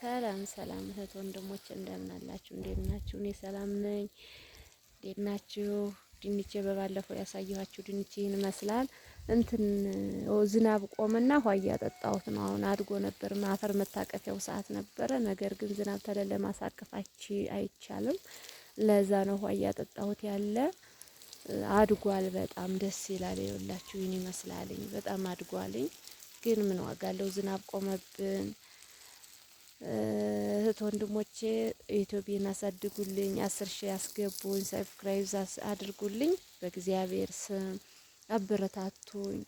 ሰላም ሰላም እህት ወንድሞች እንደምን አላችሁ? እንዴት ናችሁ? እኔ ሰላም ነኝ። እንዴት ናችሁ? ድንቼ በባለፈው ያሳየኋችሁ ድንቼ ይህን ይመስላል። እንትን ዝናብ ቆመና ውሃ እያጠጣሁት ነው። አሁን አድጎ ነበር፣ አፈር መታቀፊያው ሰዓት ነበረ። ነገር ግን ዝናብ ተለለ ማሳቀፋች አይቻልም። ለዛ ነው ውሃ እያጠጣሁት ያለ። አድጓል። በጣም ደስ ይላል። ይኸውላችሁ ይህን ይመስላልኝ። በጣም አድጓልኝ። ግን ምን ዋጋ አለው? ዝናብ ቆመብን። እህት ወንድሞቼ ኢትዮጵያን አሳድጉልኝ፣ 10,000 ያስገቡኝ፣ subscribe አድርጉልኝ፣ በእግዚአብሔር ስም አበረታቱኝ።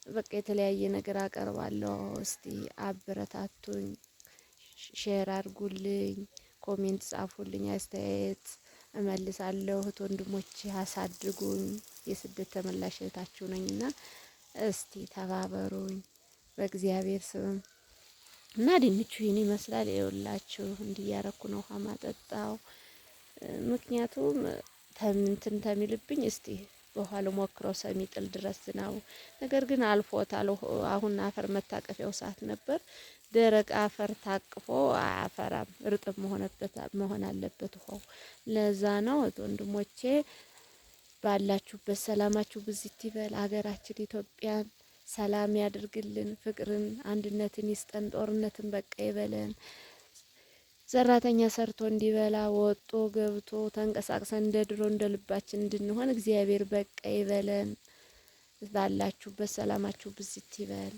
በቃ የተለያየ ነገር አቀርባለሁ። እስቲ አበረታቱኝ፣ share አድርጉልኝ፣ comment ጻፉልኝ፣ አስተያየት እመልሳለሁ። እህት ወንድሞቼ አሳድጉኝ፣ የስደት ተመላሽ እህታችሁ ነኝና እስቲ ተባበሩኝ በእግዚአብሔር ስም። እና ድንቹ ይህን ይመስላል። ይኸውላችሁ እንዲያረኩ ነው ውሃ ማጠጣው። ምክንያቱም ተምንትን ተሚልብኝ እስቲ በውሃ ልሞክረው ሰሚጥል ድረስ ዝናቡ። ነገር ግን አልፎታል። አሁን አፈር መታቀፊያው ሰዓት ነበር። ደረቅ አፈር ታቅፎ አያፈራም፣ እርጥብ መሆን አለበት ውሃው። ለዛ ነው ወንድሞቼ፣ ባላችሁበት ሰላማችሁ ብዝት ይበል። ሀገራችን ኢትዮጵያን ሰላም ያድርግልን፣ ፍቅርን አንድነትን ይስጠን፣ ጦርነትን በቃ ይበለን። ሰራተኛ ሰርቶ እንዲበላ ወጦ ገብቶ ተንቀሳቅሰን እንደ ድሮ እንደ ልባችን እንድንሆን እግዚአብሔር በቃ ይበለን። ባላችሁበት ሰላማችሁ ብዝት ይበል።